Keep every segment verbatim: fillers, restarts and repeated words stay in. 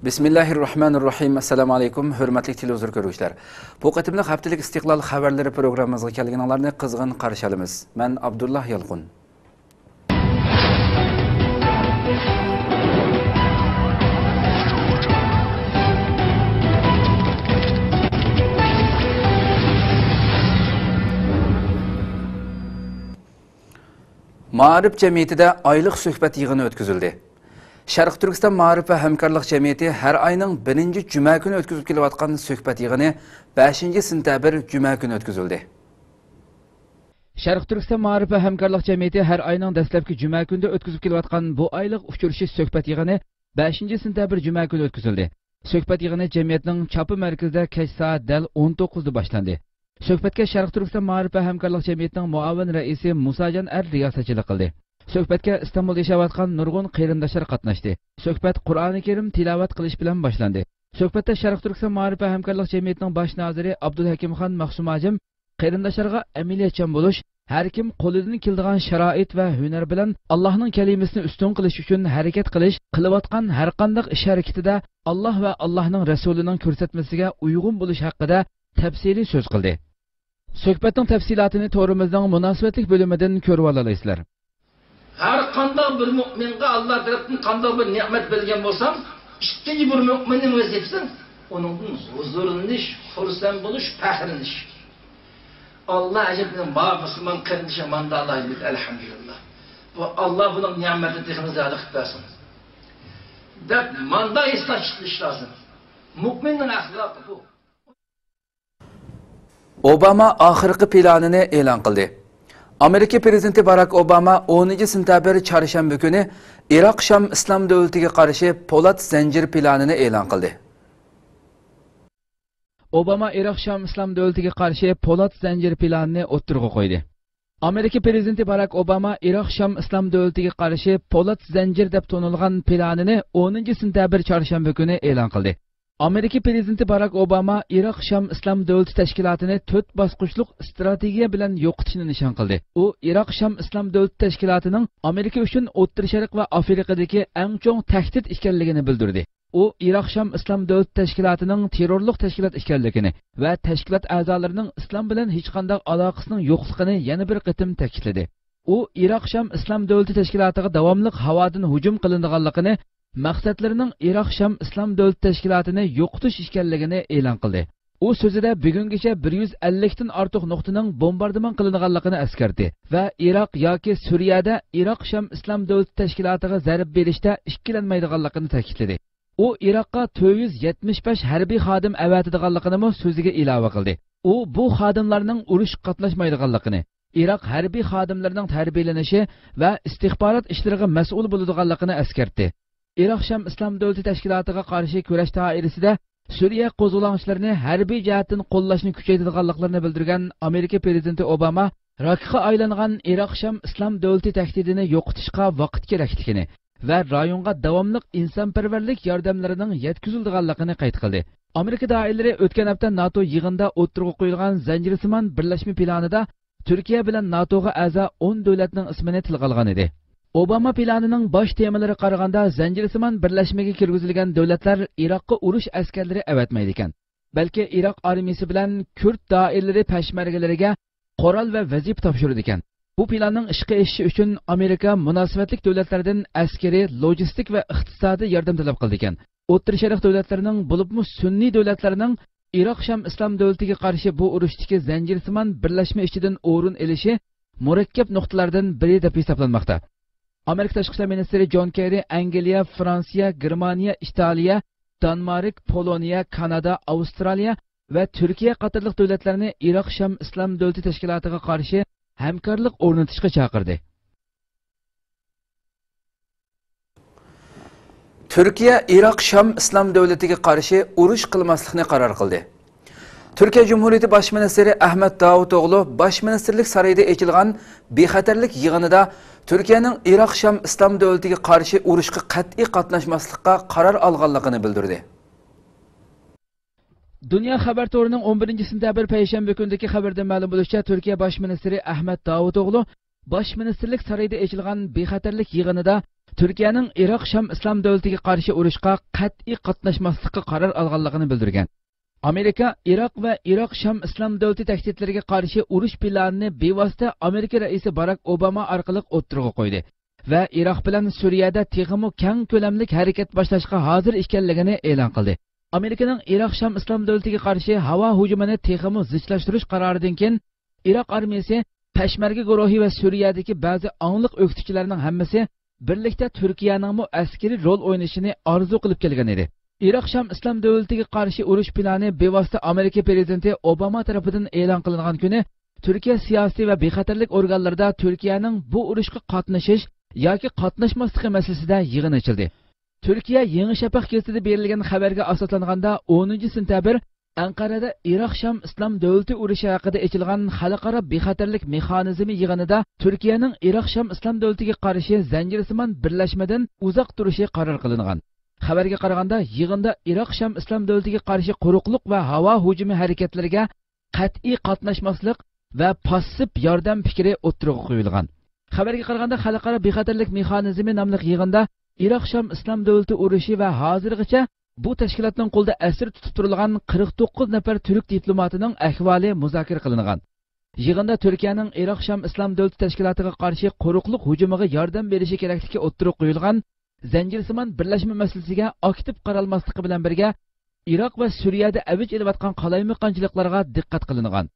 بىسمىللاھىررەھمانىررەھىم. ئەسسالامۇ ئەلەيكۇم، ھۆرمەتلىك تېلېۋىزور كۆرگۈچىلەر. بۇ قېتىملىق ھەپتىلىك ئىستىقلال خەۋەرلىرى پروگراممىمىزغا كەلگىنىڭلارنى قىزغىن قارشى ئالىمىز. مەن ئابدۇللا يالقۇن. مائارىپ جەمئىيىتىدە ئايلىق سۆھبەت يىغىنى ئۆتكۈزۈلدى. شەرقىي تۈركىستان مائارىپ ۋە ھەمكارلىق جەمئىيىتى ھەر ئاينىڭ بىرىنچى جۈمە كۈنى ئۆتكۈزۈپ كېلىۋاتقان سۆھبەت يىغىنى بەشىنچى سېنتەبىر جۈمە كۈنى ئۆتكۈزۈلدى. شەرقىي تۈركىستان مائارىپ ۋە ھەمكارلىق جەمئىيىتى ھەر ئاينىڭ دەسلەپكى جۈمە كۈنىدە ئۆتكۈزۈپ كېلىۋاتقان بۇ ئايلىق ئۇچرىشىش سۆھبەت يىغىنى بەشىنچى سېنتەبىر جۈمە كۈنى ئۆتكۈزۈلدى. سۆھبەت يىغىنى جەمئىيەتنىڭ چاپا مەركىزىدە كەچ سائەت دەل ئون توققۇزدا باشلاندى. سۆھبەتكە شەرقىي تۈركىستان مائارىپ ۋە ھەمكارلىق جەمئىيىتىنىڭ مۇئاۋىن رەئىسى مۇساجان ئەر رىياسەتچىلىك قىلدى. سۆھبەتكە ئىستانبۇلدا ياشاۋاتقان نۇرغۇن قېرىنداشلار قاتناشتى. سۆھبەت قۇرئانى كەرىم تىلاۋەت قىلىش بىلەن باشلاندى. سۆھبەتتە شەرقىي تۈركىستان مائارىپ ۋە ھەمكارلىق جەمئىيىتىنىڭ باش نازىرى ئابدۇلھەكىمخان مەخسۇم ھاجىم قېرىنداشلارغا ئەمەلىيەتچان بولۇش، ھەر كىم قولىدىن كېلىدىغان شارائىت ۋە ھۈنەر بىلەن ئاللاھنىڭ كەلىمىسىنى ئۈستۈن قىلىش ئۈچۈن ھەرىكەت قىلىش، قىلىۋاتقان ھەرقانداق ئىش ھەرىكىتىدە ئاللاھ ۋە ئاللاھنىڭ رەسۇلىنىڭ كۆرسەتمىسىگە ئۇيغۇن بولۇش ھەققىدە تەپسىلىي سۆز قىلدى. سۆھبەتنىڭ تەپسىلاتىنى تورىمىزنىڭ مۇناسىۋەتلىك بۆلۈمىدىن كۆرۈۋالالايسىلەر. ھەر قانداق بىر مۆمىنگە ئاللا تەرەپتىن قانداق بىر نېمەت بەرگەن بولسام، ئىككىنچى بىر مۆمىننىڭ ۋەزىپىسى ئۇنىڭدىن ھۇزۇرلىنىش، خۇرسەن بولۇش، پەخىرلىنىش. ئاللا ئەجەب، ما مۇسۇلمان قېرىندىشىم ماندا ئاللا، ئەلھەمدۇلىللا. بۇ ئاللا بۇنىڭ نېمەتىنى تېخىمۇ زىيادە قىلىپ بەرسۇن، دەپ ماندا ھېسداش قىلىش لازىم. مۆمىننىڭ ئەخلاقى بۇ. ئوباما ئاخىرقى پىلانىنى ئېلان قىلدى. ئامېرىكا پىرېزىدېنتى باراك ئوباما ئونىنچى سېنتەبىر چارشەنبە كۈنى ئىراق شام ئىسلام دۆلىتىگە قارشى پولات زەنجىر پىلانىنى ئېلان قىلدى. ئوباما ئىراق شام ئىسلام دۆلىتىگە قارشى پولات زەنجىر پىلانىنى ئوتتۇرىغا قويدى. ئامېرىكا پىرېزىدېنتى باراك ئوباما ئىراق شام ئىسلام دۆلىتىگە قارشى پولات زەنجىر دەپ تونۇلغان پىلانىنى ئونىنچى سېنتەبىر چارشەنبە كۈنى ئېلان قىلدى. ئامېرىكا پىرېزىدېنتى باراك ئوباما ئىراق شام ئىسلام دۆلىتى تەشكىلاتىنى تۆت باسقۇچلۇق ئىستراتېگىيە بىلەن يوقىتىشنى نىشان قىلدى. ئۇ ئىراق شام ئىسلام دۆلىتى تەشكىلاتىنىڭ ئامېرىكا ئۈچۈن ئوتتۇرا شەرق ۋە ئافرىقىدىكى ئەڭ چوڭ تەھدىت ئىكەنلىكىنى بىلدۈردى. ئۇ ئىراق شام ئىسلام دۆلىتى تەشكىلاتىنىڭ تېررورلۇق تەشكىلات ئىكەنلىكىنى ۋە تەشكىلات ئەزالىرىنىڭ ئىسلام بىلەن ھېچقانداق ئالاقىسىنىڭ يوقلۇقىنى يەنە بىر قېتىم تەكىتلىدى. ئۇ ئىراق شام ئىسلام دۆلىتى تەشكىلاتىغا داۋاملىق ھاۋادىن ھۇجۇم قىلىنىدىغانلىقىنى، مەقسەتلىرىنىڭ ئىراق شام ئىسلام دۆلىتى تەشكىلاتىنى يوقىتىش ئىكەنلىكىنى ئېلان قىلدى. ئۇ سۆزىدە بۈگۈنگىچە بىر يۈز ئەللىكتىن ئارتۇق نۇقتىنىڭ بومباردىمان قىلىنغانلىقىنى ئەسكەرتتى ۋە ئىراق ياكى سۈرىيەدە ئىراق شام ئىسلام دۆلىتى تەشكىلاتىغا زەربە بېرىشتە ئىككىلەنمەيدىغانلىقىنى تەكىتلىدى. ئۇ ئىراققا تۆت يۈز يەتمىش بەش ھەربىي خادىم ئەۋەتىدىغانلىقىنىمۇ سۆزىگە ئىلاۋە قىلدى. ئۇ بۇ خادىملارنىڭ ئۇرۇشقا قاتناشمايدىغانلىقىنى، ئىراق ھەربىي خادىملىرىنىڭ تەربىيەلىنىشى ۋە ئىستىخبارات ئىشلىرىغا مەسئۇل بولىدىغانلىقىنى ئەسكەرتتى. ئىراق شام ئىسلام دۆلىتى تەشكىلاتىغا قارشى كۈرەش دائىرىسىدە سۈرىيە قوزغىلاڭچىلىرىنى ھەربىي جەھەتتىن قوللاشنى كۈچەيتىدىغانلىقلىرىنى بىلدۈرگەن ئامېرىكا پىرېزىدېنتى ئوباما، راكخا ئايلانغان ئىراق شام ئىسلام دۆلىتى تەھدىتىنى يوقىتىشقا ۋاقىت كېرەكلىكىنى ۋە رايونغا داۋاملىق ئىنسانپەرۋەرلىك ياردەملىرىنىڭ يەتكۈزۈلىدىغانلىقىنى قەيت قىلدى. ئامېرىكا دائىرىلىرى ئۆتكەن ھەپتە ناتو يىغىنىدا ئوتتۇرىغا قويۇلغان زەنجىرسىمان بىرلەشمە پىلانىدا تۈركىيە بىلەن ناتوغا ئەزا ئون دۆلەتنىڭ ئىسمىنى تىلغا ئالغان ئىدى. ئوباما پىلانىنىڭ باش تېمىلىرىغا قارىغاندا، زەنجىرسىمان بىرلەشمىگە كىرگۈزۈلگەن دۆلەتلەر ئىراققا ئۇرۇش ئەسكەرلىرى ئەۋەتمەيدىكەن، بەلكى ئىراق ئارمىيىسى بىلەن كۈرد دائىرىلىرى پەشمەرگىلىرىگە قورال ۋە ۋەزىپە تاپشۇرىدىكەن. بۇ پىلاننىڭ ئىشقا ئېشىشى ئۈچۈن ئامېرىكا مۇناسىۋەتلىك دۆلەتلەردىن ئەسكىرىي، لوجىستىك ۋە ئىقتىسادىي ياردەم تەلەپ قىلىدىكەن. ئوتتۇرا شەرق دۆلەتلىرىنىڭ، بولۇپمۇ سۈننىي دۆلەتلەرنىڭ ئىراق شام ئىسلام دۆلىتىگە قارشى بۇ ئۇرۇشتىكى زەنجىرسىمان بىرلەشمە ئىچىدىن ئورۇن ئېلىشى مۇرەككەپ نۇقتىلاردىن بىرى دەپ ھېسابلانماقتا. ئامېرىكا تاشقى ئىشلار مىنىستىرى جون كېررى ئەنگلىيە، فرانسىيە، گېرمانىيە، ئىتالىيە، دانمارك، پولونىيە، كانادا، ئاۋسترالىيە ۋە تۈركىيە قاتارلىق دۆلەتلەرنى ئىراق شام ئىسلام دۆلىتى تەشكىلاتىغا قارشى ھەمكارلىق ئورنىتىشقا چاقىردى. تۈركىيە ئىراق شام ئىسلام دۆلىتىگە قارشى ئۇرۇش قىلماسلىقنى قارار قىلدى. تۈركىيە جۇمھۇرىيىتى باش مىنىستىرى ئەھمەت داۋۇتئوغلۇ باش مىنىستىرلىك سارىيىدا ئېچىلغان بىخەتەرلىك يىغىنىدا تۈركىيەنىڭ ئىراق شام ئىسلام دۆلىتىگە قارشى ئۇرۇشقا قەتئىي قاتناشماسلىققا قارار ئالغانلىقىنى بىلدۈردى. دۇنيا خەۋەر تورىنىڭ ئون بىرىنچى سېنتەبىر پەيشەنبە كۈنىدىكى خەۋىرىدىن مەلۇم بولۇشىچە، تۈركىيە باش مىنىستىرى ئەھمەت داۋۇتئوغلۇ باش مىنىستىرلىك سارىيىدا ئېچىلغان بىخەتەرلىك يىغىنىدا تۈركىيەنىڭ ئىراق شام ئىسلام دۆلىتىگە قارشى ئۇرۇشقا قەتئىي قاتناشماسلىققا قارار ئالغانلىقىنى بىلدۈرگەن. ئامېرىكا ئىراق ۋە ئىراق شام ئىسلام دۆلىتى تەھدىتلىرىگە قارشى ئۇرۇش پىلانىنى بىۋاسىتە ئامېرىكا رەئىسى باراك ئوباما ئارقىلىق ئوتتۇرىغا قويدى ۋە ئىراق بىلەن سۈرىيەدە تېخىمۇ كەڭ كۆلەملىك ھەرىكەت باشلاشقا ھازىر ئىكەنلىكىنى ئېلان قىلدى. ئامېرىكىنىڭ ئىراق شام ئىسلام دۆلىتىگە قارشى ھاۋا ھۇجۇمىنى تېخىمۇ زىچلاشتۇرۇش قارارىدىن كېيىن، ئىراق ئارمىيىسى، پەشمەرگە گۇرۇھى ۋە سۈرىيەدىكى بەزى ئاڭلىق ئۆكتىچىلەرنىڭ ھەممىسى بىرلىكتە تۈركىيەنىڭمۇ ئەسكىرىي رول ئوينىشىنى ئارزۇ قىلىپ كەلگەن ئىدى. ئىراق شام ئىسلام دۆلىتىگە قارشى ئۇرۇش پىلانى بىۋاسىتە ئامېرىكا پرېزىدېنتى ئوباما تەرىپىدىن ئېلان قىلىنغان كۈنى تۈركىيە سىياسىي ۋە بىخەتەرلىك ئورگانلىرىدا تۈركىيەنىڭ بۇ ئۇرۇشقا قاتنىشىش ياكى قاتناشماسلىقى مەسىلىسىدە يىغىن ئېچىلدى. تۈركىيە يېڭى شەپەق گېزىتىدە بېرىلگەن خەۋەرگە ئاساسلانغاندا، ئونىنچى سېنتەبىر ئەنقەرەدە ئىراق شام ئىسلام دۆلىتى ئۇرۇشى ھەققىدە ئېچىلغان خەلقئارا بىخەتەرلىك مېخانىزمى يىغىنىدا تۈركىيەنىڭ ئىراق شام ئىسلام دۆلىتىگە قارشى زەنجىرسىمان بىرلەشمىدىن ئۇزاق تۇرۇشى قارار قىلىنغان. خەۋەرگە قارىغاندا، يىغىندا ئىراق شام ئىسلام دۆلىتىگە قارشى قۇرۇقلۇق ۋە ھاۋا ھۇجۇمى ھەرىكەتلىرىگە قەتئىي قاتناشماسلىق ۋە پاسسىپ ياردەم پىكرى ئوتتۇرىغا قويۇلغان. خەۋەرگە قارىغاندا، خەلقئارا بىخەتەرلىك مېخانىزمى ناملىق يىغىندا ئىراق شام ئىسلام دۆلىتى ئۇرۇشى ۋە ھازىرغىچە بۇ تەشكىلاتنىڭ قولىدا ئەسىر تۇتۇپ تۇرۇلغان قىرىق توققۇز نەپەر تۈرك دىپلوماتىنىڭ ئەھۋالى مۇزاكىرە قىلىنغان. يىغىندا تۈركىيەنىڭ ئىراق شام ئىسلام دۆلىتى تەشكىلاتىغا قارشى قۇرۇقلۇق ھۇجۇمىغا ياردەم بېرىشى كېرەكلىكى ئوتتۇرىغا قويۇلغان. زەنجىرسىمان بىرلەشمە مەسىلىسىگە ئاكتىپ قارالماسلىقى بىلەن بىرگە، ئىراق ۋە سۈرىيەدە ئەۋج ئېلىۋاتقان قالايمىقانچىلىقلارغا دىققەت قىلىنغان.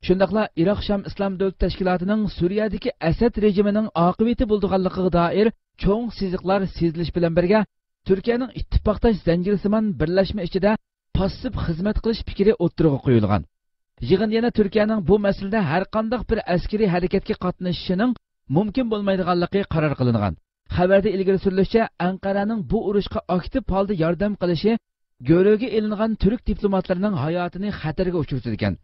شۇنداقلا ئىراق شام ئىسلام دۆلىتى تەشكىلاتىنىڭ سۈرىيەدىكى ئەسەد رېجىمىنىڭ ئاقىۋىتى بولىدىغانلىقىغا دائىر چوڭ سىزىقلار سېزىلىش بىلەن بىرگە، تۈركىيەنىڭ ئىتتىپاقداش زەنجىرسىمان بىرلەشمە ئىچىدە پاسسىپ خىزمەت قىلىش پىكرى ئوتتۇرىغا قويۇلغان. يىغىن يەنە تۈركىيەنىڭ بۇ مەسىلىدە ھەرقانداق بىر ئەسكىرىي ھەرىكەتكە قاتنىشىشىنىڭ مۇمكىن بولمايدىغانلىقى قارار قىلىنغان. خەۋەردە ئىلگىرى سۈرۈلۈشىچە، ئەنقەرەنىڭ بۇ ئۇرۇشقا ئاكتىپ ھالدا ياردەم قىلىشى گۆرۈگە ئېلىنغان تۈرك دىپلوماتلىرىنىڭ ھاياتىنى خەتەرگە ئۇچرىتىدىكەن.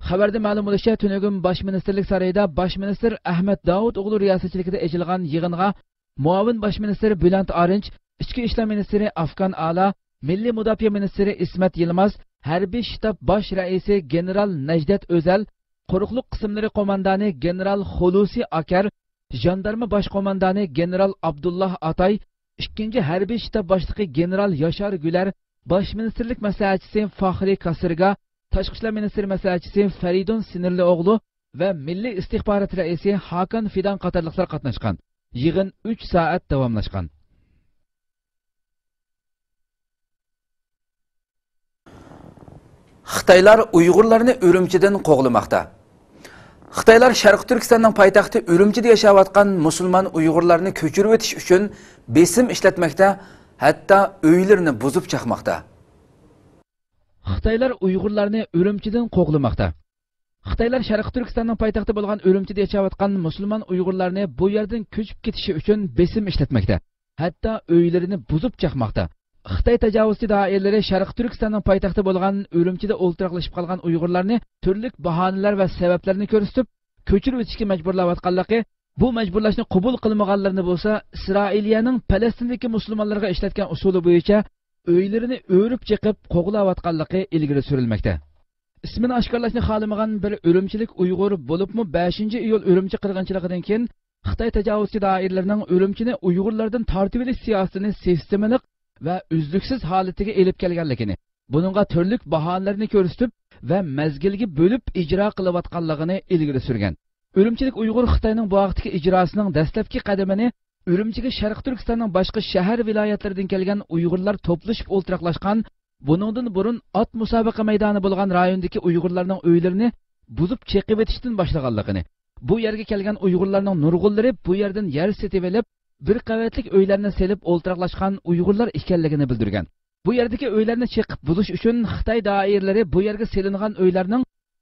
خەۋەردە مەلۇم بولۇشىچە، تۈنۈگۈن باش مىنىستىرلىك سارىيىدا باش مىنىستىر ئەھمەد داۋۇتئوغلۇ رىياسەتچىلىكىدە ئېچىلغان يىغىنغا مۇئاۋىن باش مىنىستىر بۈلەنت ئارىنچ، ئىچكى ئىشلار مىنىستىرى ئافغان ئالا، مىللىي مۇداپىئە مىنىستىرى ئىسمەت يىلماز، ھەربىي شتاب باش رەئىسى گېنېرال نەجدەت ئۆزەل، قۇرۇقلۇق قىسىملىرى قوماندانى گېنېرال خۇلۇسى ئاكەر، ژاندارما باش قوماندانى گېنېرال ئابدۇللا ئاتاي، ئىككىنچى ھەربىي شتاب باشلىقى گېنېرال ياشار گۈلەر، باش مىنىستىرلىك مەسلىھەتچىسى فاخرى كاسىرگا، تاشقى ئىشلار مىنىستىرى مەسلىھەتچىسى فەرىدۇن سىنىرلىئوغلۇ ۋە مىللىي ئىستىخبارات رەئىسى ھاكان فىدان قاتارلىقلار قاتناشقان. يىغىن ئۈچ سائەت داۋاملاشقان. خىتايلار ئۇيغۇرلارنى ئۈرۈمچىدىن قوغلىماقتا. خىتايلار شەرقىي تۈركىستاننىڭ پايتەختى ئۈرۈمچىدە ياشاۋاتقان مۇسۇلمان ئۇيغۇرلارنى كۆچۈرۈۋېتىش ئۈچۈن بېسىم ئىشلەتمەكتە، ھەتتا ئۆيلىرىنى بۇزۇپ چاقماقتا. خىتايلار ئۇيغۇرلارنى ئۈرۈمچىدىن قوغلىماقتا. خىتايلار شەرقىي تۈركىستاننىڭ پايتەختى بولغان ئۈرۈمچىدە ياشاۋاتقان مۇسۇلمان ئۇيغۇرلارنى بۇ يەردىن كۆچۈپ كېتىشى ئۈچۈن بېسىم ئىشلەتمەكتە، ھەتتا ئۆيلىرىنى بۇزۇپ چاقماقتا. خىتاي تاجاۋۇزچى دائىرىلىرى شەرقىي تۈركىستاننىڭ پايتەختى بولغان ئۈرۈمچىدە ئولتۇراقلىشىپ قالغان ئۇيغۇرلارنى تۈرلۈك باھانىلەر ۋە سەۋەبلەرنى كۆرسىتىپ، كۆچۈرۈۋېتىشكە مەجبۇرلاۋاتقانلىقى، بۇ مەجبۇرلاشنى قوبۇل قىلمىغانلىرىنى بولسا ئىسرائىلىيەنىڭ پەلەستىندىكى مۇسۇلمانلارغا ئىشلەتكەن ئۇسۇلى بويىچە ئۆيلىرىنى ئۆرۈپ چېقىپ قوغلاۋاتقانلىقى ئىلگىرى سۈرۈلمەكتە. ئىسمىنى ئاشكارىلاشنى خالىمىغان بىر ئۈرۈمچىلىك ئۇيغۇر، بولۇپمۇ بەشىنچى ئىيۇل ئۈرۈمچى قىرغىنچىلىقىدىن كېيىن خىتاي تاجاۋۇزچى دائىرىلىرىنىڭ ئۈرۈمچىنى ئۇيغۇرلاردىن تارتىۋېلىش سىياسىتىنى سىستېمىلىق ۋە ئۈزلۈكسىز ھالىتىگە ئېلىپ كەلگەنلىكىنى، بۇنىڭغا تۈرلۈك باھانىلەرنى كۆرسىتىپ ۋە مەزگىلگە بۆلۈپ ئىجرا قىلىۋاتقانلىقىنى ئىلگىرى سۈرگەن. ئۈرۈمچىلىك ئۇيغۇر خىتاينىڭ بۇ ھەقتىكى ئىجراسىنىڭ دەسلەپكى قەدىمىنى ئۈرۈمچىگە شەرقىي تۈركىستاننىڭ باشقا شەھەر، ۋىلايەتلىرىدىن كەلگەن ئۇيغۇرلار توپلىشىپ ئولتۇراقلاشقان، بۇنىڭدىن بۇرۇن ئات مۇسابىقە مەيدانى بولغان رايوندىكى ئۇيغۇرلارنىڭ ئۆيلىرىنى بۇزۇپ چېقىۋېتىشتىن باشلىغانلىقىنى، بۇ يەرگە كەلگەن ئۇيغۇرلارنىڭ نۇرغۇنلىرى بۇ يەردىن يەر سېتىۋېلىپ، بىر قەۋەتلىك ئۆيلەرنى سېلىپ ئولتۇراقلاشقان ئۇيغۇرلار ئىكەنلىكىنى بىلدۈرگەن. بۇ يەردىكى ئۆيلەرنى چېقىپ بۇزۇش ئۈچۈن خىتاي دائىرىلىرى بۇ يەرگە سېلىنغان ئۆيلەرنىڭ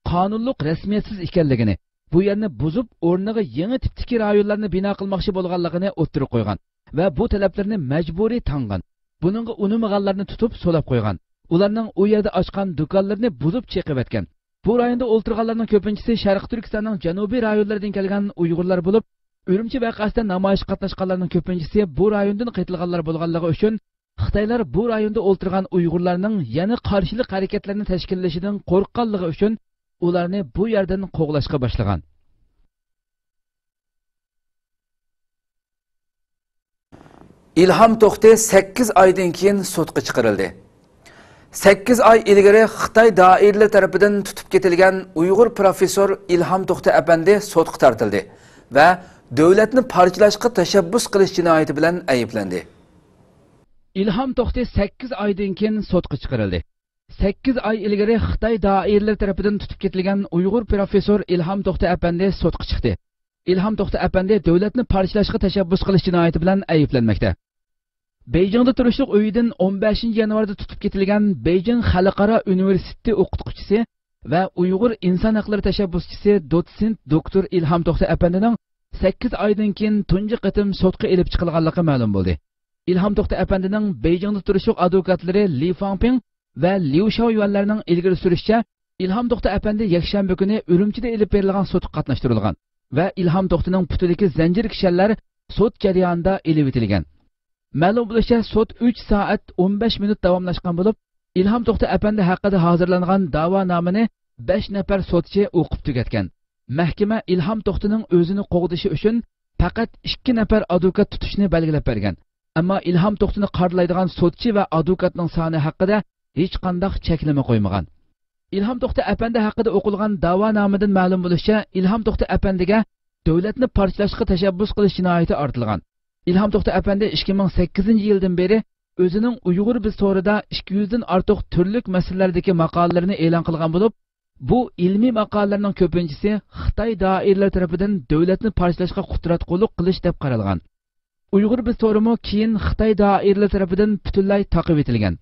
قانۇنلۇق رەسمىيەتسىز ئىكەنلىكىنى، بۇ يەرنى بۇزۇپ، ئورنىغا يېڭى تىپتىكى رايونلارنى بىنا قىلماقچى بولغانلىقىنى ئوتتۇرىغا قويغان ۋە بۇ تەلەپلىرىنى مەجبۇرىي تاڭغان. بۇنىڭغا ئۇنىمىغانلارنى تۇتۇپ سولاپ قويغان. ئۇلارنىڭ ئۇ يەردە ئاچقان دۇكانلىرىنى بۇزۇپ چېقىۋەتكەن. بۇ رايوندا ئولتۇرغانلارنىڭ كۆپىنچىسى شەرقىي تۈركىستاننىڭ جەنۇبىي رايونلىرىدىن كەلگەن ئۇيغۇرلار بولۇپ، ئۈرۈمچى ۋەقەسىدە نامايىشقا قاتناشقانلارنىڭ كۆپىنچىسى بۇ رايوندىن قېتىلغانلار بولغانلىقى ئۈچۈن، خىتايلار بۇ رايوندا ئولتۇرغان ئۇيغۇرلارنىڭ يەنە قارشىلىق ھەرىكەتلىرىنى تەشكىللىشىدىن قورققانلىقى ئۈچۈن، ئۇلارنى بۇ يەردىن قوغلاشقا باشلىغان. ئىلھام توختى سەككىز ئايدىن كېيىن سوتقا چىقىرىلدى. سەككىز ئاي ئىلگىرى خىتاي دائىرىلىرى تەرىپىدىن تۇتۇپ كېتىلگەن ئۇيغۇر پروفېسسور ئىلھام توختى ئەپەندى سوتقا تارتىلدى ۋە دۆلەتنى پارچىلاشقا تەشەببۇس قىلىش جىنايىتى بىلەن ئەيىبلەندى. ئىلھام توختى سەككىز ئايدىن كېيىن سوتقا چىقىرىلدى. سەككىز ئاي ئىلگىرى خىتاي دائىرىلىرى تەرىپىدىن تۇتۇپ كېتىلگەن ئۇيغۇر پروفېسسور ئىلھام توختى ئەپەندى سوتقا چىقتى. ئىلھام توختى ئەپەندى دۆلەتنى پارچىلاشقا تەشەببۇس قىلىش جىنايىتى بىلەن ئەيىبلەنمەكتە. بېيجىڭدا تۇرۇشلۇق ئۆيىدىن ئون بەشىنچى يانۋاردا تۇتۇپ كېتىلگەن بېيجىڭ خەلقئارا ئۇنىۋېرسىتېتى ئوقۇتقۇچىسى ۋە ئۇيغۇر ئىنسان ھەقلىرى تەشەببۇسچىسى دوتسېنت دوكتور ئىلھام توختى ئەپەندىنىڭ سەككىز ئايدىن كېيىن تۇنجى قېتىم سوتقا ئېلىپ چىقىلغانلىقى مەلۇم بولدى. ئىلھام توختى ئەپەندىنىڭ بېيجىڭدا تۇرۇشلۇق ئادۋوكاتلىرى لى فاڭپىڭ ۋە ليۇ شاۋيۈەنلەرنىڭ ئىلگىرى سۈرۈشىچە، ئىلھام توختى ئەپەندى يەكشەنبە كۈنى ئۈرۈمچىدە ئېلىپ بېرىلغان سوتقا قاتناشتۇرۇلغان ۋە ئىلھام توختىنىڭ پۇتىدىكى زەنجىر كىشەنلەر سوت جەريانىدا ئېلىۋېتىلگەن. مەلۇم بولۇشىچە، سوت ئۈچ سائەت ئون بەش مىنۇت داۋاملاشقان بولۇپ، ئىلھام توختى ئەپەندى ھەققىدە ھازىرلانغان داۋانامىنى بەش نەپەر سوتچى ئوقۇپ تۈگەتكەن. مەھكىمە ئىلھام توختىنىڭ ئۆزىنى قوغدىشى ئۈچۈن پەقەت ئىككى نەپەر ئادۋوكات تۇتۇشنى بەلگىلەپ بەرگەن. ئەمما ئىلھام توختىنى قارىلايدىغان سوتچى ۋە ئادۋوكاتنىڭ سانى ھەققىدە ھېچقانداق چەكلىمە قويمىغان. ئىلھام توختى ئەپەندى ھەققىدە ئوقۇلغان داۋانامىدىن مەلۇم بولۇشىچە، ئىلھام توختى ئەپەندىگە دۆلەتنى پارچىلاشقا تەشەببۇس قىلىش جىنايىتى ئارتىلغان. ئىلھام توختى ئەپەندى ئىككى مىڭ سەككىزىنچى يىلدىن بېرى ئۆزىنىڭ ئۇيغۇر بىز تورىدا ئىككى يۈزدىن ئارتۇق تۈرلۈك مەسىلىلەردىكى ماقالىلىرىنى ئېلان قىلغان بولۇپ، بۇ ئىلمىي ماقالىلەرنىڭ كۆپىنچىسى خىتاي دائىرىلىرى تەرىپىدىن دۆلەتنى پارچىلاشقا قۇتراتقۇلۇق قىلىش دەپ قارالغان. ئۇيغۇر بىز تورىمۇ كېيىن خىتاي دائىرىلىرى تەرىپىدىن پۈتۈنلەي تاقىۋېتىلگەن.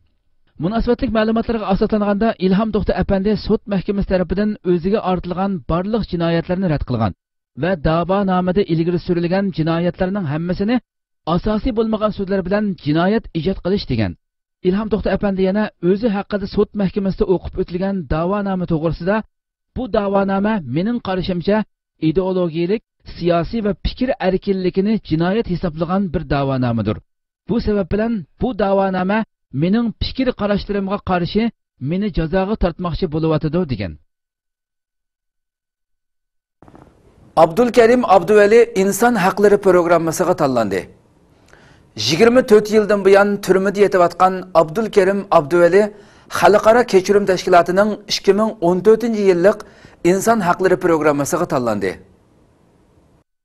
مۇناسىۋەتلىك مەلۇماتلارغا ئاساسلانغاندا، ئىلھام توختى ئەپەندى سوت مەھكىمىسى تەرىپىدىن ئۆزىگە ئارتىلغان بارلىق جىنايەتلەرنى رەت قىلغان ۋە داۋانامىدە ئىلگىرى سۈرۈلگەن جىنايەتلەرنىڭ ھەممىسىنى ئاساسىي بولمىغان سۆزلەر بىلەن جىنايەت ئىجاد قىلىش دېگەن. ئىلھام توختى ئەپەندى يەنە ئۆزى ھەققىدە سوت مەھكىمىسىدە ئوقۇپ ئۆتۈلگەن داۋانامە توغرىسىدا، بۇ داۋانامە مېنىڭ قارىشىمچە ئىدېئولوگىيەلىك، سىياسىي ۋە پىكىر ئەركىنلىكىنى جىنايەت ھېسابلىغان بىر داۋانامىدۇر. بۇ سەۋەب بىلەن بۇ داۋانامە مېنىڭ پىكىر قاراشلىرىمغا قارشى مېنى جازاغا تارتماقچى بولۇۋاتىدۇ، دېگەن. ئابدۇلكەرىم ئابدۇۋەلى ئىنسان ھەقلىرى پروگراممىسىغا تاللاندى. يىگىرمە تۆت يىلدىن بۇيان تۈرمىدە يېتىۋاتقان ئابدۇلكەرىم ئابدۇۋەلى خەلقئارا كەچۈرۈم تەشكىلاتىنىڭ ئىككى مىڭ ئون تۆتىنچى يىللىق ئىنسان ھەقلىرى پروگراممىسىغا تاللاندى.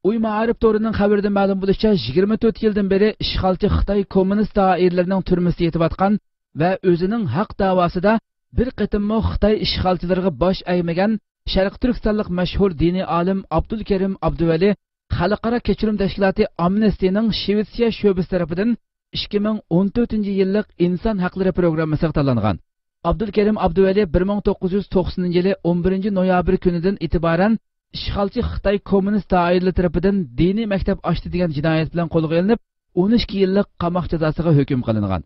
ئۇي مائارىپ تورىنىڭ خەۋىرىدىن مەلۇم بولۇشىچە، يىگىرمە تۆت يىلدىن بېرى ئىشغالچى خىتاي كوممۇنىست دائىرىلىرىنىڭ تۈرمىسىدە يېتىۋاتقان ۋە ئۆزىنىڭ ھەق داۋاسىدا بىر قېتىممۇ خىتاي ئىشغالچىلىرىغا باش ئەگمىگەن شەرقىي تۈركىستانلىق مەشھۇر دىنىي ئالىم ئابدۇلكەرىم ئابدۇۋەلى خەلقئارا كەچۈرۈم تەشكىلاتى ئامنېستىنىڭ شىۋېتسىيە شۆبىسى تەرىپىدىن ئىككى مىڭ ئون تۆتىنچى يىللىق ئىنسان ھەقلىرى پروگراممىسىغا تاللانغان. ئابدۇلكەرىم ئابدۇۋەلى بىر مىڭ توققۇز يۈز توقسىنىنچى يىلى ئون بىرىنچى نويابىر كۈنىدىن ئېتىبارەن ئىشغالچى خىتاي كوممۇنىست دائىرىلىرى تەرىپىدىن دىنىي مەكتەپ ئاچتى دېگەن جىنايەت بىلەن قولغا ئېلىنىپ، ئون ئىككى يىللىق قاماق جازاسىغا ھۆكۈم قىلىنغان.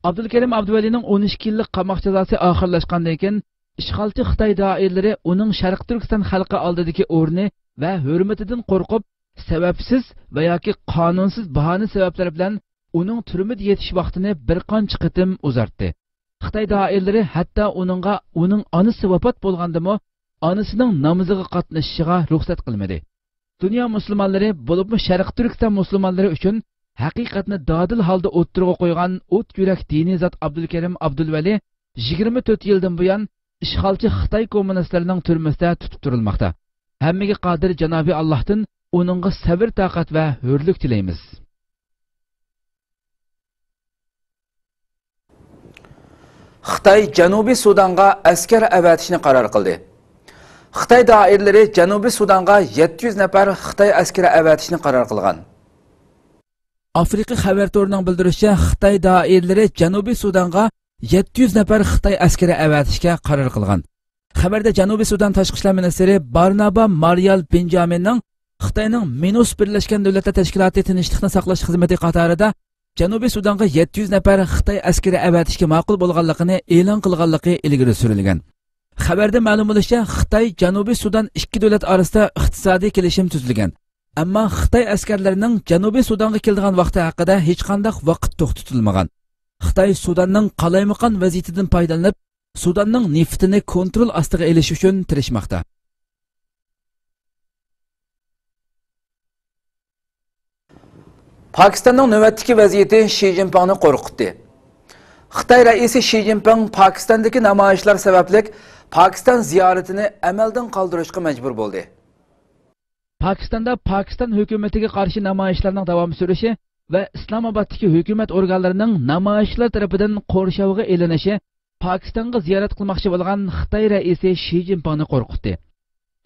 ئابدۇلكەرىم ئابدۇۋەلىنىڭ ئون ئىككى يىللىق قاماق جازاسى ئاخىرلاشقاندىن كېيىن، ئىشغالچى خىتاي دائىرىلىرى ئۇنىڭ شەرقىي تۈركىستان خەلقى ئالدىدىكى ئورنى ۋە ھۆرمىتىدىن قورقۇپ، سەۋەبسىز ۋە ياكى قانۇنسىز باھانە سەۋەبلەر بىلەن ئۇنىڭ تۈرمىدە يېتىش ۋاقتىنى بىر قانچە قېتىم ئۇزارتتى. خىتاي دائىرىلىرى ھەتتا ئۇنىڭغا ئۇنىڭ ئانىسى ۋاپات بولغاندىمۇ ئانىسىنىڭ نامىزىغا قاتنىشىشىغا رۇخسەت قىلمىدى. دۇنيا مۇسۇلمانلىرى، بولۇپمۇ شەرقىي تۈركىستان مۇسۇلمانلىرى ئۈچۈن ھەقىقەتنى دادىل ھالدا ئوتتۇرىغا قويغان ئوت يۈرەك دىنىي زات ئابدۇلكەرىم ئابدۇلۋەلى يىگىرمە تۆت يىلدىن بۇيان ئىشغالچى خىتاي كوممۇنىستلىرىنىڭ تۈرمىسىدە تۇتۇپ تۇرۇلماقتا. ھەممىگە قادىر جانابىي ئاللاھتىن ئۇنىڭغا سەۋر-تاقەت ۋە ھۆرلۈك تىلەيمىز. خىتاي جەنۇبىي سۇدانغا ئەسكەر ئەۋەتىشنى قارار قىلدى. خىتاي دائىرىلىرى جەنۇبىي سۇدانغا يەتتە يۈز نەپەر خىتاي ئەسكىرى ئەۋەتىشنى قارار قىلغان. ئافرىقا خەۋەر تورىنىڭ بىلدۈرۈشىچە، خىتاي دائىرىلىرى جەنۇبىي سۇدانغا يەتتە يۈز نەپەر خىتاي ئەسكىرى ئەۋەتىشكە قارار قىلغان. خەۋەردە جەنۇبىي سۇدان تاشقى ئىشلار مىنىستىرى بارنابا ماريال بېنجامىننىڭ خىتاينىڭ مىنۇس بىرلەشكەن دۆلەتلەر تەشكىلاتى تىنچلىقنى ساقلاش خىزمىتى قاتارىدا جەنۇبىي سۇدانغا يەتتە يۈز نەپەر خىتاي ئەسكىرى ئەۋەتىشكە ماقۇل بولغانلىقىنى ئېلان قىلغانلىقى ئىلگىرى سۈرۈلگەن. خەۋەردە مەلۇم بولۇشىچە، خىتاي جەنۇبىي سۇدان ئىككى دۆلەت ئارىسىدا ئىقتىسادىي كېلىشىم تۈزۈلگەن. ئەمما خىتاي ئەسكەرلىرىنىڭ جەنۇبىي سۇدانغا كېلىدىغان ۋاقتى ھەققىدە ھېچقانداق ۋاقىت توختىتىلمىغان. خىتاي سۇداننىڭ قالايمىقان ۋەزىيىتىدىن پايدىلىنىپ، سۇداننىڭ نېفىتىنى كونترول ئاستىغا ئېلىش ئۈچۈن تىرىشماقتا. پاكىستاننىڭ نۆۋەتتىكى ۋەزىيىتى شى جىنپىڭنى قورقۇتتى. خىتاي رەئىسى شى جىنپىڭ پاكىستاندىكى نامايىشلار سەۋەبلىك پاكىستان زىيارىتىنى ئەمەلدىن قالدۇرۇشقا مەجبۇر بولدى. پاكىستاندا پاكىستان ھۆكۈمىتىگە قارشى نامايىشلارنىڭ داۋام سۈرۈشى ۋە ئىسلامئابادتىكى ھۆكۈمەت ئورگانلىرىنىڭ نامايىشچىلار تەرىپىدىن قورشاۋغا ئېلىنىشى پاكىستانغا زىيارەت قىلماقچى بولغان خىتاي رەئىسى شى جىنپىڭنى قورقۇتتى.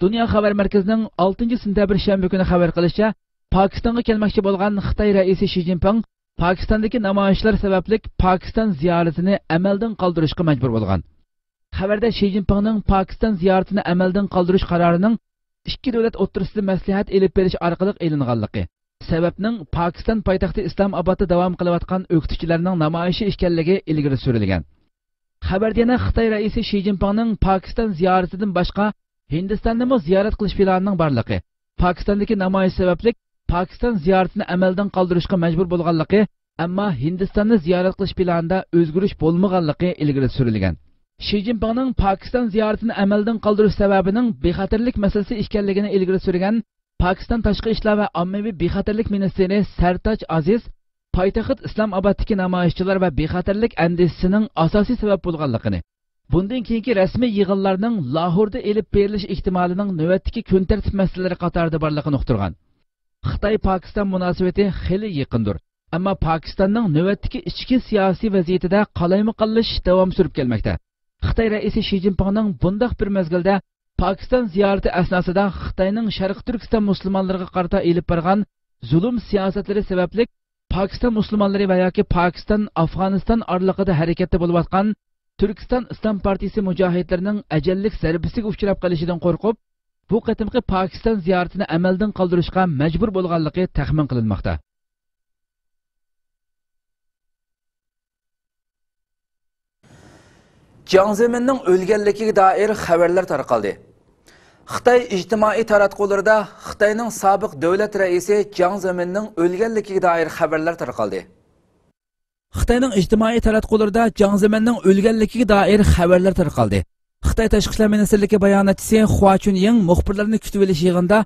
دۇنيا خەۋەر مەركىزىنىڭ ئالتىنچى سېنتەبىر شەنبە كۈنى خەۋەر قىلىشىچە، پاكىستانغا كەلمەكچى بولغان خىتاي رەئىسى شى جىنپىڭ پاكىستاندىكى نامايىشلار سەۋەبلىك پاكىستان زىيارىتىنى ئەمەلدىن قالدۇرۇشقا مەجبۇر بولغان. خەۋەردە شى جىنپىڭنىڭ پاكىستان زىيارىتىنى ئەمەلدىن قالدۇرۇش قارارىنىڭ ئىككى دۆلەت ئوتتۇرىسىدا مەسلىھەت ئېلىپ بېرىش ئارقىلىق ئېلىنغانلىقى، سەۋەبنىڭ پاكىستان پايتەختى ئىسلامئابادتا داۋام قىلىۋاتقان ئۆكتىچىلەرنىڭ نامايىشى ئىكەنلىكى ئىلگىرى سۈرۈلگەن. خەۋەردە يەنە خىتاي رەئىسى شى جىنپىڭنىڭ پاكىستان زىيارىتىدىن باشقا ھىندىستاننىمۇ زىيارەت قىلىش پىلانىنىڭ بارلىقى، پاكىستاندىكى نامايىش سەۋەبلىك پاكىستان زىيارىتىنى ئەمەلدىن قالدۇرۇشقا مەجبۇر بولغانلىقى، ئەمما ھىندىستاننى زىيارەت قىلىش پىلانىدا ئۆزگىرىش بولمىغانلىقى ئىلگىرى سۈرۈلگەن. شى جىنپىڭنىڭ پاكىستان زىيارىتىنى ئەمەلدىن قالدۇرۇش سەۋەبىنىڭ بىخەتەرلىك مەسىلىسى ئىكەنلىكىنى ئىلگىرى سۈرگەن پاكىستان تاشقى ئىشلار ۋە ئاممىۋى بىخەتەرلىك مىنىستىرى سەرتاج ئازىز پايتەخت ئىسلامئابادتىكى نامايىشچىلار ۋە بىخەتەرلىك ئەندىزىسىنىڭ ئاساسىي سەۋەب بولغانلىقىنى، بۇندىن كېيىنكى رەسمىي يىغىنلارنىڭ لاھوردا ئېلىپ بېرىلىش ئېھتىمالىنىڭ نۆۋەتتىكى كۈن تەرتىپ مەسىلىلىرى قاتارىدا بارلىقىنى ئۇقتۇرغان. خىتاي-پاكىستان مۇناسىۋىتى خېلى يېقىندۇر، ئەمما پاكىستاننىڭ نۆۋەتتىكى ئىچكى سىياسىي ۋەزىيىتىدە قالايمىقانلىشىش داۋام سۈرۈپ كەلمەكتە. خىتاي رەئىسى شى جىنپىڭنىڭ بۇنداق بىر مەزگىلدە پاكىستان زىيارىتى ئەسناسىدا خىتاينىڭ شەرقىي تۈركىستان مۇسۇلمانلىرىغا قارىتا ئېلىپ بارغان زۇلۇم سىياسەتلىرى سەۋەبلىك پاكىستان مۇسۇلمانلىرى ۋە ياكى پاكىستان ئافغانىستان ئارىلىقىدا ھەرىكەتتە بولۇۋاتقان تۈركىستان ئىسلام پارتىيىسى مۇجاھىدلىرىنىڭ ئەجەللىك زەربىسىگە ئۇچراپ قېلىشىدىن قورقۇپ، بۇ قېتىمقى پاكىستان زىيارىتىنى ئەمەلدىن قالدۇرۇشقا مەجبۇر بولغانلىقى تەخمىن قىلىنماقتا. جياڭ زېمىننىڭ ئۆلگەنلىكىگە دائىر خەۋەرلەر تارقالدى. خىتاي ئىجتىمائىي تاراتقۇلىرىدا خىتاينىڭ سابىق دۆلەت رەئىسى جياڭ زېمىننىڭ ئۆلگەنلىكىگە دائىر خەۋەرلەر تارقالدى. خىتاينىڭ ئىجتىمائىي تاراتقۇلىرىدا جياڭ زېمىننىڭ ئۆلگەنلىكىگە دائىر خەۋەرلەر تارقالدى. خىتاي تاشقى ئىشلار مىنىستىرلىكى باياناتچىسى خۇا چۈنيىڭ مۇخبىرلارنى كۈتۈۋېلىش يىغىنىدا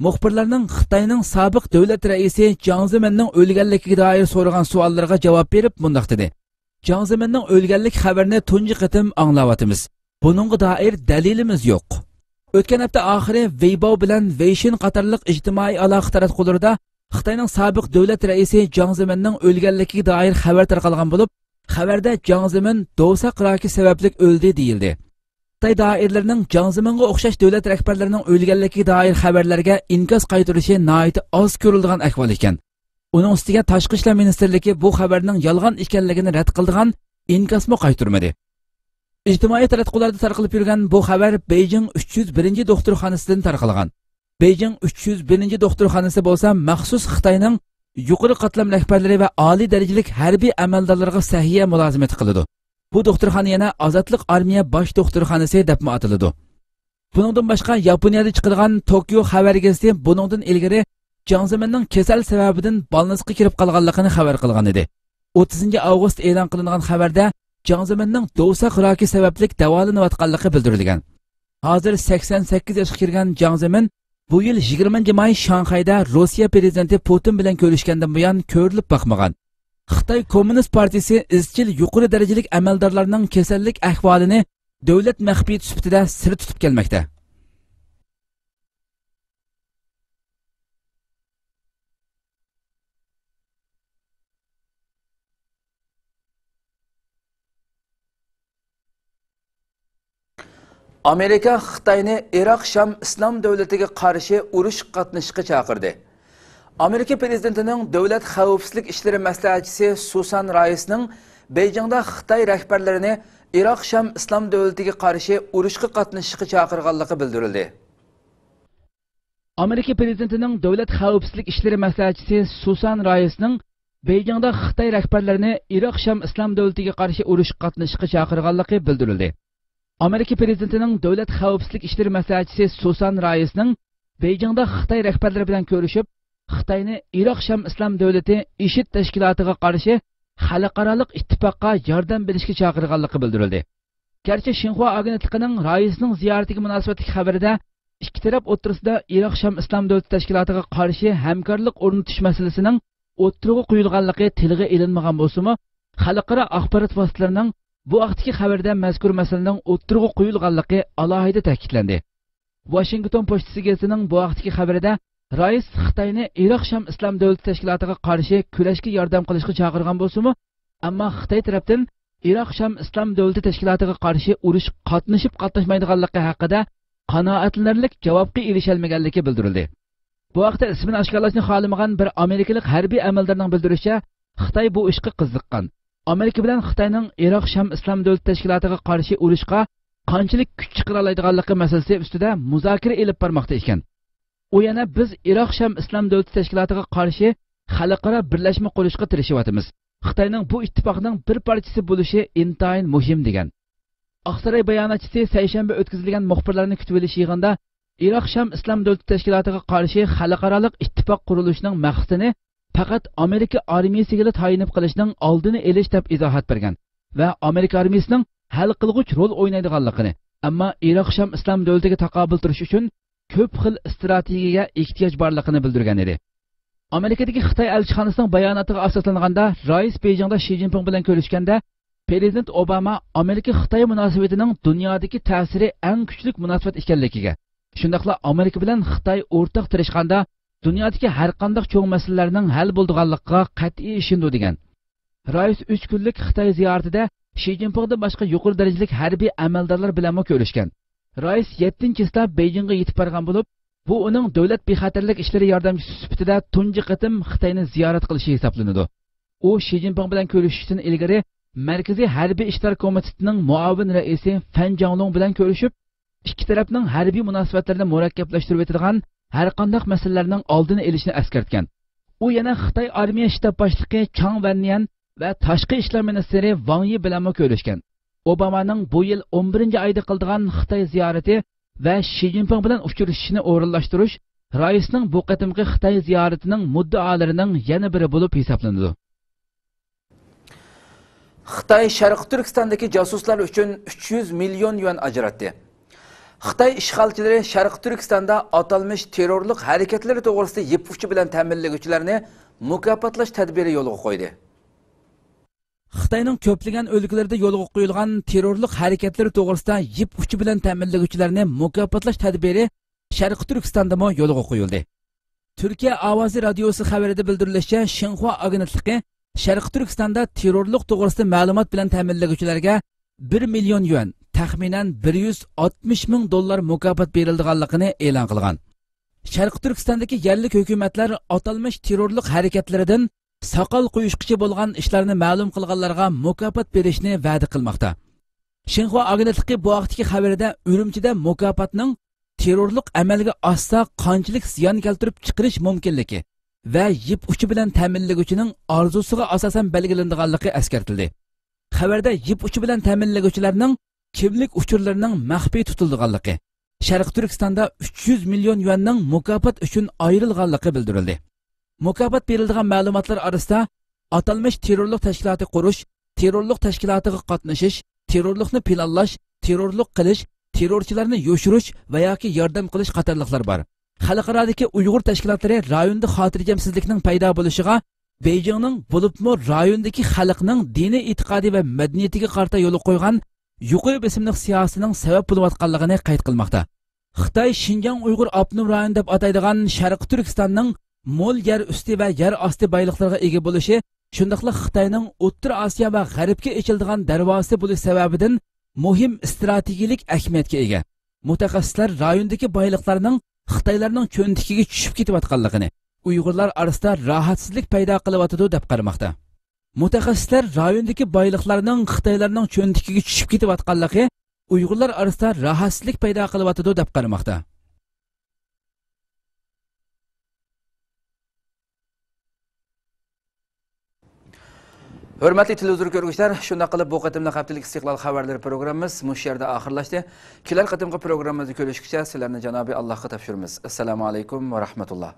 مۇخبىرلارنىڭ خىتاينىڭ سابىق دۆلەت رەئىسى جياڭ زېمىننىڭ ئۆلگەنلىكىگە دائىر سورىغان سوئاللىرىغا جاۋاب بېرىپ مۇنداق دېدى: جياڭ زېمىننىڭ ئۆلگەنلىك خەۋىرىنى تۇنجى قېتىم ئاڭلاۋاتىمىز. بۇنىڭغا دائىر دەلىلىمىز يوق. ئۆتكەن ھەپتە ئاخىرى ۋېيباۋ بىلەن ۋېيشىن قاتارلىق ئىجتىمائىي ئالاقە تاراتقۇلىرىدا خىتاينىڭ سابىق دۆلەت رەئىسى جياڭ زېمىننىڭ ئۆلگەنلىكىگە دائىر خەۋەر تارقالغان بولۇپ، خەۋەردە جياڭ زېمىن دوۋساق راكى سەۋەبلىك ئۆلدى دېيىلدى. خىتاي دائىرىلىرىنىڭ جياڭ زېمىنغا ئوخشاش دۆلەت رەھبەرلىرىنىڭ ئۆلگەنلىكىگە دائىر خەۋەرلەرگە ئىنكاس قايتۇرۇشى ناھايىتى ئاز كۆرۈلىدىغان ئەھۋال ئىكەن. ئۇنىڭ ئۈستىگە تاشقى ئىشلار مىنىستىرلىكى بۇ خەۋەرنىڭ يالغان ئىكەنلىكىنى رەت قىلىدىغان ئىنكاسمۇ قايتۇرمىدى. ئىجتىمائىي تاراتقۇلاردا تارقىلىپ يۈرگەن بۇ خەۋەر بېيجىڭ ئۈچ يۈز بىرىنچى دوختۇرخانىسىدىن تارقالغان. بېيجىڭ ئۈچ يۈز بىرىنچى دوختۇرخانىسى بولسا مەخسۇس خىتاينىڭ يۇقىرى قاتلام رەھبەرلىرى ۋە ئالىي دەرىجىلىك ھەربىي ئەمەلدارلىرىغا سەھىيە مۇلازىمىتى قىلىدۇ. بۇ دوختۇرخانا يەنە ئازادلىق ئارمىيە باش دوختۇرخانىسى دەپمۇ ئاتىلىدۇ. بۇنىڭدىن باشقا، ياپونىيەدە چىقىدىغان توكيو خەۋەر گېزىتى بۇنىڭدىن ئىلگىرى جياڭ زېمىننىڭ كېسەل سەۋەبىدىن بالنىسقا كىرىپ قالغانلىقىنى خەۋەر قىلغان ئىدى. ئوتتۇزىنچى ئاۋغۇست ئېلان قىلىنغان خەۋەردە جياڭ زېمىننىڭ دوۋساق راكى سەۋەبلىك داۋالىنىۋاتقانلىقى بىلدۈرۈلگەن. ھازىر سەكسەن سەككىز ياشقا كىرگەن جياڭ زېمىن بۇ يىل يىگىرمىنچى ماي شاڭخەيدە روسىيە پىرېزىدېنتى پۇتىن بىلەن كۆرۈشكەندىن بۇيان كۆرۈلۈپ باقمىغان. خىتاي كوممۇنىست پارتىيىسى ئىزچىل يۇقىرى دەرىجىلىك ئەمەلدارلارنىڭ كېسەللىك ئەھۋالىنى دۆلەت مەخپىيىتى سۈپىتىدە سىر تۇتۇپ كەلمەكتە. ئامېرىكا خىتاينى ئىراق شام ئىسلام دۆلىتىگە قارشى ئۇرۇشقا قاتنىشىشقا چاقىردى. ئامېرىكا پىرېزىدېنتىنىڭ دۆلەت خەۋپسىزلىك ئىشلىرى مەسلىھەتچىسى سۇسان رايسنىڭ بېيجىڭدا خىتاي رەھبەرلىرىنى ئىراق شام ئىسلام دۆلىتىگە قارشى ئۇرۇشقا قاتنىشىشقا چاقىرغانلىقى بىلدۈرۈلدى. ئامېرىكا پىرېزىدېنتىنىڭ دۆلەت خەۋپسىزلىك ئىشلىرى مەسلىھەتچىسى سۇسان رايسنىڭ بېيجىڭدا خىتاي رەھبەرلىرىنى ئىراق شام ئىسلام دۆلىتىگە قارشى ئۇرۇشقا قاتنىشىشقا چاقىرغانلىقى بىلدۈرۈلدى. ئامېرىكا پىرېزىدېنتىنىڭ دۆلەت خەۋپسىزلىك ئىشلىرى مەسلىھەتچىسى سۇسان رايسنىڭ بېيجىڭدا خىتاي رەھبەرلىرى بىلەن كۆرۈشۈپ، خىتاينى ئىراق شام ئىسلام دۆلىتى ئىشىد تەشكىلاتىغا قارشى خەلقئارالىق ئىتتىپاققا ياردەم بېرىشكە چاقىرغانلىقى بىلدۈرۈلدى. گەرچە شىنخۇا ئاگېنتلىقىنىڭ رايسنىڭ زىيارىتىگە مۇناسىۋەتلىك خەۋىرىدە ئىككى تەرەپ ئوتتۇرىسىدا ئىراق شام ئىسلام دۆلىتى تەشكىلاتىغا قارشى ھەمكارلىق ئورنىتىش مەسىلىسىنىڭ ئوتتۇرىغا قويۇلغانلىقى تىلغا ئېلىنمىغان بولسىمۇ، خەلقئارا ئاخبارات ۋاسىتىلىرىنىڭ بۇ ھەقتىكى خەۋىرىدە مەزكۇر مەسىلىنىڭ ئوتتۇرىغا قويۇلغانلىقى ئالاھىدە تەكىتلەندى. ۋاشىنگتون پوچتىسى گېزىتىنىڭ بۇ ھەقتىكى خەۋىرىدە رايس خىتاينى ئىراق شام ئىسلام دۆلىتى تەشكىلاتىغا قارشى كۈرەشكە ياردەم قىلىشقا چاقىرغان بولسىمۇ، ئەمما خىتاي تەرەپتىن ئىراق شام ئىسلام دۆلىتى تەشكىلاتىغا قارشى ئۇرۇش قاتنىشىپ قاتناشمايدىغانلىقى ھەققىدە قانائەتلىنەرلىك جاۋابقا ئېرىشەلمىگەنلىكى بىلدۈرۈلدى. بۇ ھەقتە ئىسمىنى ئاشكارىلاشنى خالىمىغان بىر ئامېرىكىلىق ھەربىي ئەمەلدارنىڭ بىلدۈرۈشىچە، خىتاي بۇ ئىشقا قىزىققان. ئامېرىكا بىلەن خىتاينىڭ ئىراق شام ئىسلام دۆلىتى تەشكىلاتىغا قارشى ئۇرۇشقا قانچىلىك كۈچ چىقىرالايدىغانلىقى مەسىلىسى ئۈستىدە مۇزاكىرە ئېلىپ بارماقتا ئىكەن. ئۇ يەنە، بىز ئىراق شام ئىسلام دۆلىتى تەشكىلاتىغا قارشى خەلقئارا بىرلەشمە قۇرۇشقا تىرىشىۋاتىمىز. خىتاينىڭ بۇ ئىتتىپاقنىڭ بىر پارچىسى بولۇشى ئىنتايىن مۇھىم، دېگەن. ئاقساراي باياناتچىسى سەيشەنبە ئۆتكۈزۈلگەن مۇخبىرلارنى كۈتۈۋېلىش يىغىنىدا ئىراق شام ئىسلام دۆلىتى تەشكىلاتىغا قارشى خەلقئارالىق ئىتتىپاق قۇرۇلۇشىنىڭ مەقسىتىنى پەقەت ئامېرىكا ئارمىيىسىگىلا تايىنىپ قېلىشنىڭ ئالدىنى ئېلىش دەپ ئىزاھات بەرگەن ۋە ئامېرىكا ئارمىيىسىنىڭ ھەل قىلغۇچ رول ئوينايدىغانلىقىنى، ئەمما ئىراق شام ئىسلام دۆلىتىگە تاقابىل تۇرۇش ئۈچۈن كۆپ خىل ئىستراتېگىيەگە ئېھتىياج بارلىقىنى بىلدۈرگەن ئىدى. ئامېرىكىدىكى خىتاي ئەلچىخانىسىنىڭ باياناتىغا ئاساسلانغاندا، رايس بېيجىڭدا شى جىنپىڭ بىلەن كۆرۈشكەندە، پرېزىدېنت ئوباما ئامېرىكا-خىتاي مۇناسىۋىتىنىڭ دۇنيادىكى تەسىرى ئەڭ كۈچلۈك مۇناسىۋەت ئىكەنلىكىگە، شۇنداقلا ئامېرىكا بىلەن خىتاي ئورتاق تىرىشقاندا دۇنيادىكى ھەرقانداق چوڭ مەسىلىلەرنىڭ ھەل بولىدىغانلىقىغا قەتئىي ئىشىنىدۇ، دېگەن. رايس ئۈچ كۈنلۈك خىتاي زىيارىتىدە شى جىنپىڭدىن باشقا يۇقىرى دەرىجىلىك ھەربىي ئەمەلدارلار بىلەنمۇ كۆرۈشكەن. رايس يەتتىنچى چىسلا بېيجىڭغا يېتىپ بارغان بولۇپ، بۇ ئۇنىڭ دۆلەت بىخەتەرلىك ئىشلىرى ياردەمچىسى سۈپىتىدە تۇنجى قېتىم خىتاينى زىيارەت قىلىشى ھېسابلىنىدۇ. ئۇ شى جىنپىڭ بىلەن كۆرۈشۈشتىن ئىلگىرى مەركىزىي ھەربىي ئىشلار كومىتېتىنىڭ مۇئاۋىن رەئىسى فەن جاڭلۇڭ بىلەن كۆرۈشۈپ، ئىككى تەرەپنىڭ ھەربىي مۇناسىۋەتلىرىنى مۇرەككەپلەشتۈرۈۋېتىدىغان ھەرقانداق مەسىلىلەرنىڭ ئالدىنى ئېلىشنى ئەسكەرتكەن. ئۇ يەنە خىتاي ئارمىيە شتاب باشلىقى چاڭ ۋەنيەن ۋە تاشقى ئىشلار مىنىستىرى ۋاڭ يى بىلەنمۇ كۆرۈشكەن. ئوبامانىڭ بۇ يىل ئون بىرىنچى ئايدا قىلىدىغان خىتاي زىيارىتى ۋە شى جىنپىڭ بىلەن ئۇچرىشىشىنى ئورۇنلاشتۇرۇش رايسنىڭ بۇ قېتىمقى خىتاي زىيارىتىنىڭ مۇددىئالىرىنىڭ يەنە بىرى بولۇپ ھېسابلىنىدۇ. خىتاي شەرقىي تۈركىستاندىكى جاسۇسلار ئۈچۈن ئۈچ يۈز مىليون يۈەن ئاجراتتى. خىتاي ئىشغالچىلىرى شەرقىي تۈركىستاندا ئاتالمىش تېررورلۇق ھەرىكەتلىرى توغرىسىدا يىپ ئۇچى بىلەن تەمىنلىگۈچىلەرنى مۇكاپاتلاش تەدبىرى يولغا قويدى. خىتاينىڭ كۆپلىگەن ئۆلكىلىرىدە يولغا قويۇلغان تېررورلۇق ھەرىكەتلىرى توغرىسىدا يىپ ئۇچى بىلەن تەمىنلىگۈچىلەرنى مۇكاپاتلاش تەدبىرى شەرقىي تۈركىستاندىمۇ يولغا قويۇلدى. تۈركىيە ئاۋازى رادىيوسى خەۋىرىدە بىلدۈرۈلۈشىچە، شىنخۇا ئاگېنتلىقى شەرقىي تۈركىستاندا تېررورلۇق توغرىسىدا مەلۇمات بىلەن تەمىنلىگۈچىلەرگە بىر مىليون يۈەن، تەخمىنەن بىر يۈز ئاتمىش مىڭ دوللار مۇكاپات بېرىلىدىغانلىقىنى ئېلان قىلغان. شەرقىي تۈركىستاندىكى يەرلىك ھۆكۈمەتلەر ئاتالمىش تېررورلۇق ھەرىكەتلىرىدىن ساقال قويۇشقىچە بولغان ئىشلارنى مەلۇم قىلغانلارغا مۇكاپات بېرىشنى ۋەدە قىلماقتا. شىنخۇا ئاگېنتلىقى بۇ ھەقتىكى خەۋىرىدە ئۈرۈمچىدە مۇكاپاتنىڭ تېررورلۇق ئەمەلگە ئاشسا قانچىلىك زىيان كەلتۈرۈپ چىقىرىش مۇمكىنلىكى ۋە يىپ ئۇچى بىلەن تەمىنلىگۈچىنىڭ ئارزۇسىغا ئاساسەن بەلگىلىنىدىغانلىقى ئەسكەرتىلدى. خەۋەردە يىپ ئۇچى بىلەن تەمىنلىگۈچىلەرنىڭ كىملىك ئۇچۇرلىرىنىڭ مەخپىي تۇتۇلىدىغانلىقى، شەرقىي تۈركىستاندا ئۈچ يۈز مىليون يۈەننىڭ مۇكاپات ئۈچۈن ئايرىلغانلىقى بىلدۈرۈلدى. مۇكاپات بېرىلىدىغان مەلۇماتلار ئارىسىدا ئاتالمىش تېررورلۇق تەشكىلاتى قۇرۇش، تېررورلۇق تەشكىلاتىغا قاتنىشىش، تېررورلۇقنى پىلانلاش، تېررورلۇق قىلىش، تېررورچىلارنى يوشۇرۇش ۋە ياكى ياردەم قىلىش قاتارلىقلار بار. خەلقئارادىكى ئۇيغۇر تەشكىلاتلىرى رايوندا خاتىرجەمسىزلىكنىڭ پەيدا بولۇشىغا بېيجىڭنىڭ، بولۇپمۇ رايوندىكى خەلقنىڭ دىنىي ئېتىقادى ۋە مەدەنىيىتىگە قارىتا يولغا قويغان يۇقىرى بېسىملىق سىياسىتىنىڭ سەۋەب بولۇۋاتقانلىقىنى قەيت قىلماقتا. خىتاي شىنجاڭ ئۇيغۇر ئاپتونوم رايونى دەپ ئاتايدىغان شەرقىي تۈركىستاننىڭ مول يەر ئۈستى ۋە يەر ئاستى بايلىقلىرىغا ئىگە بولۇشى، شۇنداقلا خىتاينىڭ ئوتتۇرا ئاسىيا ۋە غەربكە ئېچىلىدىغان دەرۋازىسى بولۇش سەۋەبىدىن مۇھىم ئىستراتېگىيىلىك ئەھمىيەتكە ئىگە. مۇتەخەسسىسلەر رايوندىكى بايلىقلارنىڭ خىتايلارنىڭ چۆنتىكىگە چۈشۈپ كېتىۋاتقانلىقىنى، ئۇيغۇرلار ئارىسىدا راھەتسىزلىك پەيدا قىلىۋاتىدۇ دەپ قارىماقتا. مۇتەخەسسىسلەر رايوندىكى بايلىقلارنىڭ خىتايلارنىڭ چۆنتىكىگە چۈشۈپ كېتىۋاتقانلىقى ئۇيغۇرلار ئارىسىدا راھەتسىزلىك پەيدا قىلىۋاتىدۇ دەپ قارىماقتا. ھۆرمەتلىك تېلېۋىزور كۆرگۈچىلەر، شۇنداق قىلىپ بۇ قېتىملىق ھەپتىلىك ئىستىقلال خەۋەرلىرى پروگراممىمىز مۇشۇ يەردە ئاخىرلاشتى. كېلەر قېتىمقى پروگراممىمىزدا كۆرۈشكىچە سىلەرنى جانابى ئاللاھقا تاپشۇرىمىز. ئەسسالامۇ ئەلەيكۇم ۋە رەھمەتۇللا.